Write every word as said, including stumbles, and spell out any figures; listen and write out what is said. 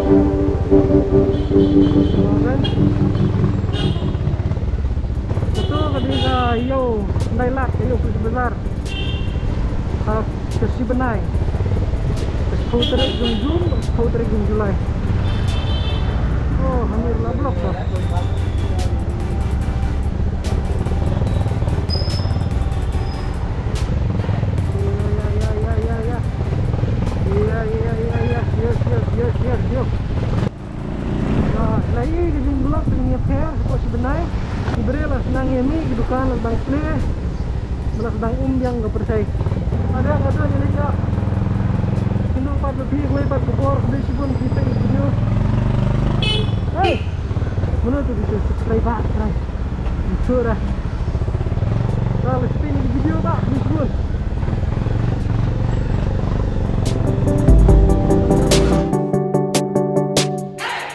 Kato ka dei ka ïew Hyndailad, ka ïew Police Bazar. Ha ka shi bnai. Ka shiphew tarik jong Jun, ka shiphew tarik jong July. Oh, hangne la block ka. Ya, ya, ya, ya, ya, ya. Ya, ya, ya, ya, ya. Yes, yes, yes, yes, yes. Ah, la ïohi ka jingblock ka jingïapher, ka shi bnai. Ki briew la sdang ïa mih, ki dukan la sdang plie. Ba la sdang um biang ka pyrthei. Ada ka don ïa leit ïa. Kynduh pat ba phi, kawei pat ka por, khublei shibun phi peit ïa ka video. Hey! Mano to phi subscribe ba, subscribe. Ito da. Ka la peit ïa ka video ba, khublei shibun.